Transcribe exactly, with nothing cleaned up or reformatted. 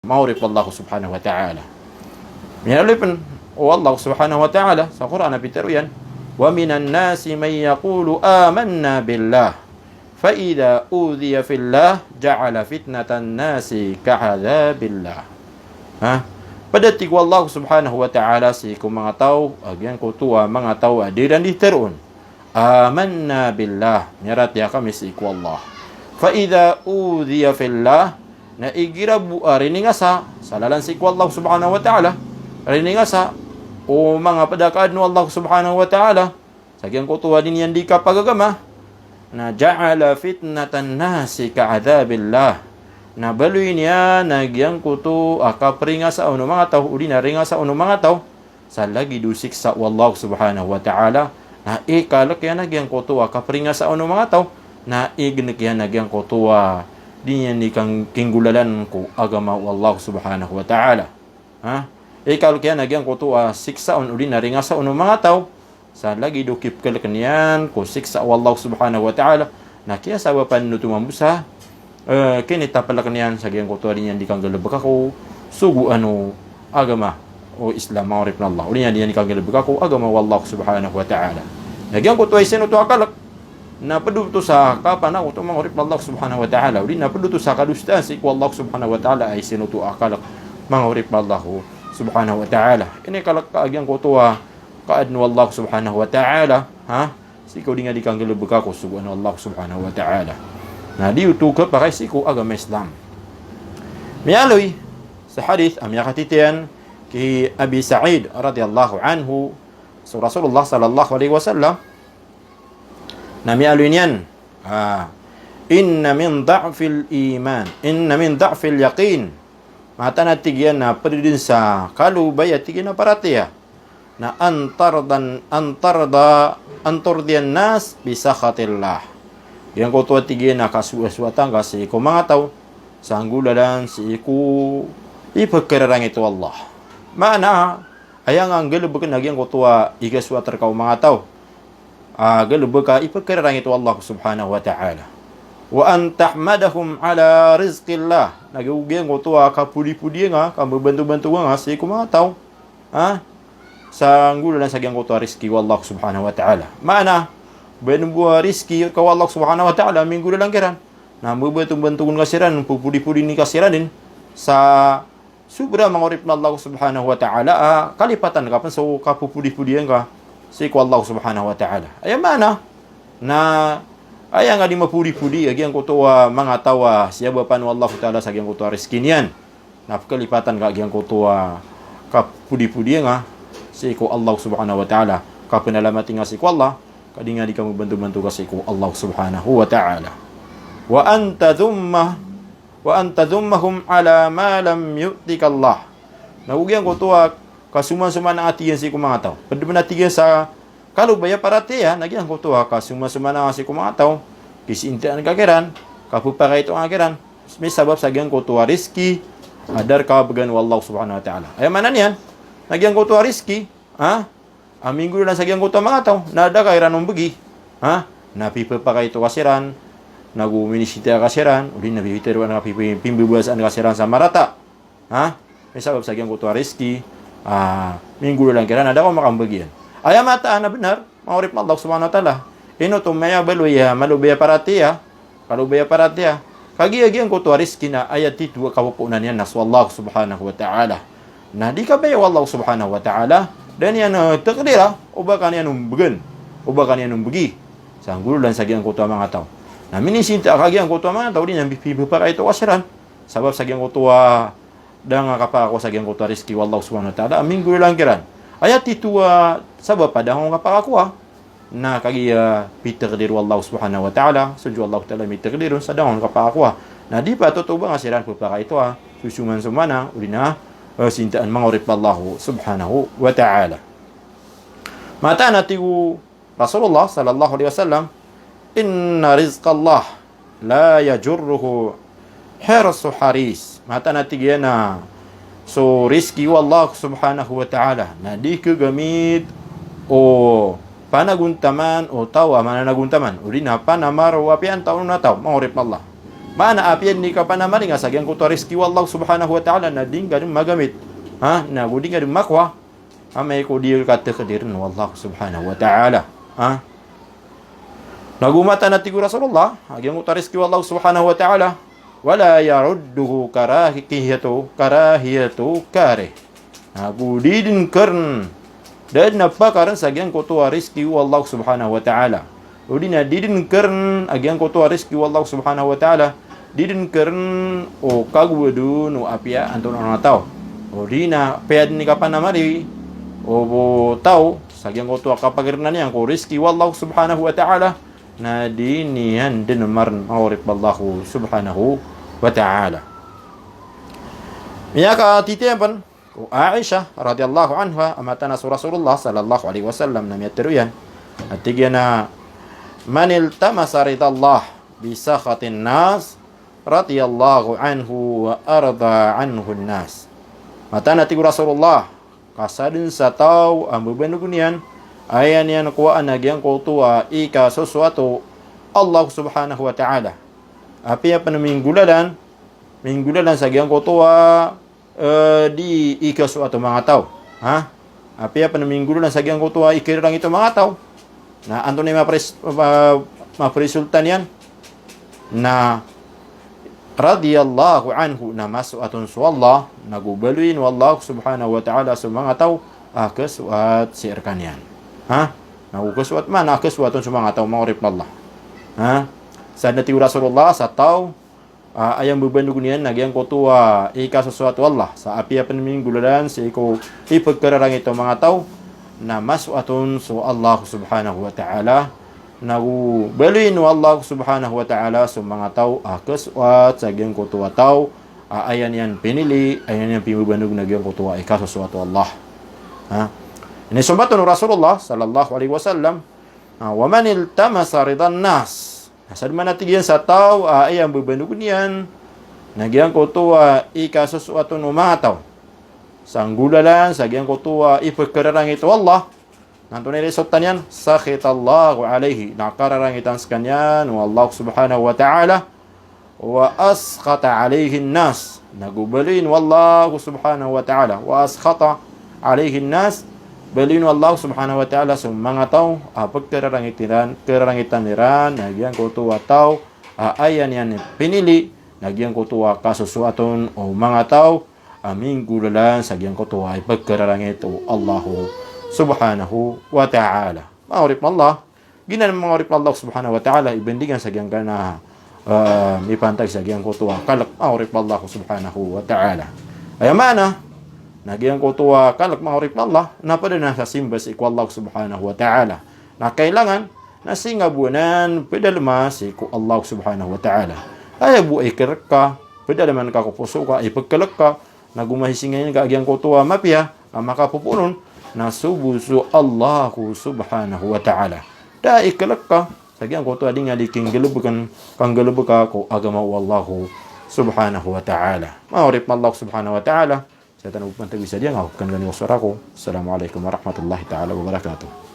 Manga oripn o Allah subhanahu wa ta'ala. Miyaaloy pn o Allah subhanahu wa ta'ala sa Qur'an a pitharo iyan, "Wa minan nasi man yaqulu amanna billah, fa idha udhiya fillah, ja'ala fitnatan nasi ka'adhabillah." Ha? Pd a tig o Allah subhanahu wa ta'ala sii ko manga taw a giyangkoto a manga taw a di iran di tharoon, "Amanna billah," miyaratiyaya kami sii ko Allah. "Fa idha udhiya fillah," na igira bo a riningasa sa lalan sii ko Allah subhanahu wa ta'ala, riningasa o manga pd a kaadn o Allah subhanahu wa ta'ala sa giyangkoto a di niyan di kapagagama, na ja'ala fitnatan nasi ka'adhabillah, na baloy niyan a giyangkoto a kapringasaon o manga taw, odi na ringasaon o manga taw, sa lagid o siksa o Allah subhanahu wa ta'ala. Na ikalk iyan a giyangkoto a kapringasaon o manga taw, na ignk iyan a giyangkoto a di niyan di kang-, kinggolalan ko agama o Allah subhanahu wa ta'ala. Ha? Ikalk iyan a giyangkoto a siksaon odi na ringasaon o manga taw, sa lagid o kipkalk niyan ko siksa o Allah subhanahu wa ta'ala, na kiyasabapan oto mambo sa, eh, kinitaplk niyan sa giyangkoto a di niyan di kanggalbka ko sogoan o agama o Islam, manga oripn o Allah. Odi na di niyan di kanggalbka ko agama o Allah subhanahu wa ta'ala. Na giyangkoto a isn oto a kalk, na pd oto sa kapanakoto, manga oripn o Allah subhanahu wa ta'ala. Odi na pd oto sa kadosaan sii ko Allah subhanahu wa ta'ala a isn oto a kalk, manga oripn o Allah subhanahu wa ta'ala. Inikalk ka a giyangkoto a kaadn o Allah subhanahu wa ta'ala, ha? Sii ko di nga di kanggalbka ko sogoan o Allah subhanahu wa ta'ala. Na di oto khapakay sii ko agama Islam. Miyaaloy sa hadith a miyakatitiyan ki Abi Sa'id radiyallahu anhu, so Rasulullah sallallahu alaihi wasallam, na miyaaloy niyan, ah, "Inna min dha'fil iman, inna min dha'fil yaqin." Mataan a tig iyan a pd dn sa kalobay a tig iyan a paratiyaya na an tardan, an tarda, an turdiyan nas bi sakhatillah. Giyangkoto a tig iyan a kasoasoatan ka sii ko manga taw sa nggolalan sii ko ipkhararangit o Allah. Maana, aya nga nggalbkn a giyangkoto a ikasoat rka o manga taw a galbk a ipkhararangit o Allah subhanahu wa ta'ala. Wa an tahmadahum ala rizqillah. Na giyangkoto a kapodipodiya nga, kambabantobantoga nga sii ko manga taw, ha? Sa nggolalan sa giyangkoto a rizki o Allah subhanahu wa ta'ala. Maana, ba mambo a rizki rka o Allah subhanahu wa ta'ala, minggolalan kiran. Na mbabantobantogan ka siran, popodipodiya ka siran dn sa sobra, manga oripn o Allah subhanahu wa ta'ala, a kalipatan ka pn so kapopodipodiya nga sii ko Allah subhanahu wa ta'ala. Aya maana na aya nga di mapodipodi a giyangkoto a manga taw a siyabapan o Allah ta'ala sa giyangkoto a rizki niyan. Na pkalipatan ka a giyangkoto a kapodipodiya nga sii ko Allah subhanahu wa ta'ala. Kapnalamati nga sii ko Allah, ka di nga di kambabantobantoga sii ko Allah subhanahu wa ta'ala. Wa an tadhumma wa an tadhummahum ala ma lam yu'tika Allah. Na go giyangkoto a kasomansomana a tig iyan sii ko manga taw. Pd pn a tig iyan sa kalobay a paratiyaya, na giyangkoto a kasomansomana sii ko manga taw, kisintaan ka kiran, kapphakaito ka kiran, misabap sa giyangkoto a rizki a da rka bgan o Allah subhanahu wa ta'ala. Aya maana niyan, na giyangkoto a rizki, ha? A minggolalan sa giyangkoto a manga taw, na da ka iran ombgi. Ha? Na pipphakaito ka siran, na go minisinta ka siran, odi na pipitharoan ka, pipi-, pimbabasaan ka siran sa marata. Ha? Misabap sa giyangkoto a rizki a minggolalan kiran, na da ka makambgi iyan. Aya mataan a bnar, manga oripn o Allah subhanahu wa ta'ala. Ino oto miyabaloy a malobay a paratiyaya, kalobay a paratiyaya. Kagiya giyangkoto a rizki na aya titho a kapopoonan iyan na so Allah subhanahu wa ta'ala. Na di kabaya o Allah subhanahu wa ta'ala, da niyan, eh, takdira o ba ka niyan ombgan, o ba ka niyan ombgi sa nggolalan sa giyangkoto a manga taw. Na minisinta ka giyangkoto a manga taw, odi na pipphakaito ka siran. Sabap sa giyangkoto a da nga kapakakowa sa giyangkoto a rizki o Allah subhanahu wa ta'ala a minggolalan kiran. Aya titho a sabap a da nga kapakakowa na kagiya pitakdir o Allah subhanahu wa ta'ala, so o Allah ta'ala mitakdir on sa da nga kapakakowa. Na di patot o ba nga siran pphakaito a sosomansomana, odi na, eh, sintaan, manga oripn o Allah subhanahu wa ta'ala. Mataan a tig o Rasulullah sallallahu alaihi wasallam, "Inna rizqallah la yajurruhu hirsu haris." Mataan a tig iyan a so rizki o Allah subhanahu wa ta'ala na di khagamit o panagontaman o taw a mananagontaman, odi na panamaro a piyantaw on a taw, manga oripn o Allah. Maana apiya dn i kapanamari nga sa giyangkoto a rizki o Allah subhanahu wa ta'ala na di ngka dn magamit. Ha? Na go di ngka dn makowa. Amay ko di ka takdirn o Allah subhanahu wa ta'ala. Ha? Na go mataan a tig o Rasulullah, a giyangkoto a rizki o Allah subhanahu wa ta'ala, "Wala yarudduhu karahiyatu, karahiyatu karih." Na go di dn karn, da dn a pakarn sa giyangkoto a rizki o Allah subhanahu wa ta'ala. O di na di dn karn a giyangkoto a rizki o Allah subhanahu wa ta'ala, di dn karn o kagowad on o apiya antonaa a taw. O di na apiya dn i kapanamari o bo taw sa giyangkoto a kapakarnan iyan ko rizki o Allah subhanahu wa ta'ala, na di niyan dn marn, manga oripn o Allah subhanahu wa ta'ala. Miyakatitiyan pn ko Aisha radhiyallahu anha a mataan a so Rasulullah sallallahu alaihi wasallam na miyatharo iyan a tig iyan a, "Man iltamasa ridallah bi sakhatin nas, radiyallahu anhu wa arda anhun nas." Mataan a tig o Rasulullah, ka sadn sa taw a mbabanogon iyan, aya niyan kowaan a giyangkoto a ikasosoat o Allah subhanahu wa ta'ala. Apiya pn minggolalan, minggolalan sa giyangkoto a eh, di ikasosoat o manga taw. Ha? Apiya pn minggolalan sa giyangkoto a ikararangit o manga taw. Na antonaa i mapres-, ma-, mapresulta niyan? Na radiyallahu anhu, na masoat on so Allah, na go baloyin o Allah subhanahu wa ta'ala so manga taw a kasoat sii rkaniyan. Ha? Na go kasoat, maana kasoat on so manga taw, manga oripn o Allah. Ha? Sadn a tig o Rasulullah, sa taw a, aya mbabanogon iyan na giyangkoto a ikasosoat o Allah. Sa apiya pn minggolalan sii ko ipkararangit o manga taw, na masoat on so Allah subhanahu wa ta'ala. Na go baloyin o Allah subhanahu wa ta'ala so manga taw a kasoat sa giyangkoto a taw a, aya niyan pinili, aya niyan pimbabanog na giyangkoto a ikasosoat o Allah. Ha? Inisombat on o Rasulullah sallallahu alaihi wasallam, a, "Wa man iltamasa ridan nas." Na sadn man a tig iyan sa taw a aya mbabanogon iyan na giyangkoto a ikasosoat on o manga taw sa nggolalan sa giyangkoto a ipkararangit o Allah, na antonaa i result niyan? Sakhitallahu alaihi, na kararangitan skaniyan o Allah subhanahu wa ta'ala. Wa askhata alaihin nas, na go baloyin o Allah subhanahu wa ta'ala. Wa askhata alaihin nas, baloyin o Allah subhanahu wa ta'ala so manga taw a pkararangitan iran, kararangitan iran na giyangkoto a taw a aya niyan pinili na giyangkoto a kasosoat on o manga taw a minggolalan sa giyangkoto a ipkararangit o Allah subhanahu wa ta'ala. Manga oripn o Allah, giyanan, manga oripn o Allah subhanahu wa ta'ala, i bandingan sa giyangkanan a, eh, mipantag sa giyangkoto a kalk, manga oripn o Allah subhanahu wa ta'ala. Aya maana na giyangkoto a kalk, manga oripn o Allah, na pd anan sa simba sii ko Allah subhanahu wa ta'ala. Na kailangan na singa bo anan pdalma sii ko Allah subhanahu wa ta'ala. Aya bo a ikalk ka, pdalman ka ko poso ka, ipkalk ka, na go mahisingin ka a giyangkoto a mapiya a makapopoon on, na so bo so Allah subhanahu wa ta'ala. Da a ikalk ka sa giyangkoto a di nga di kinggalbkn, kanggalbka ko agama o Allah subhanahu wa ta'ala. Manga oripn o Allah subhanahu wa ta'ala, sa tano bo pantag sa diyan, ako pkanggan iyo so rako. Assalamu alaikum warahmatullahi ta'ala wabarakatuh.